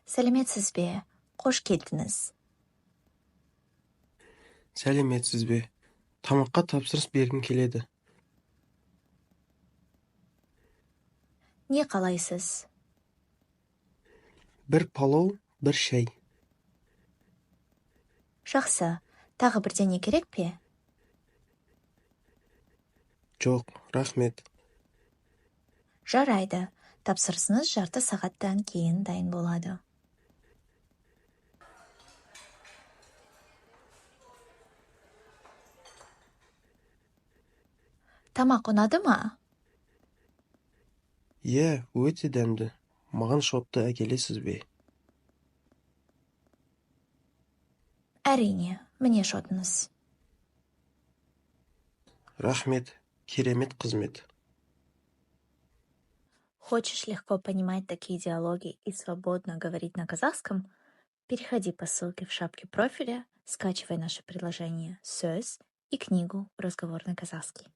Сәлеметсіз бе? Қош келдіңіз. Сәлеметсіз бе? Тамаққа тапсырыс бергім келеді. Не қалайсыз? Бір палау, бір шай. Жақсы. Тағы бірдеңе керек пе? Жоқ, рахмет. Жарайды. Тапсырысыңыз жарты сағаттан кейін дайын болады. Тамақ ұнады ма? Иә, өте дәмді. Маған шотты әкелесіз бе? Әрине, міне шотыңыз. Рахмет, керемет қызмет. Хочешь легко понимать такие диалоги и свободно говорить на казахском? Переходи по ссылке в шапке профиля, скачивай наше приложение «Сөз» и книгу «Разговорный казахский».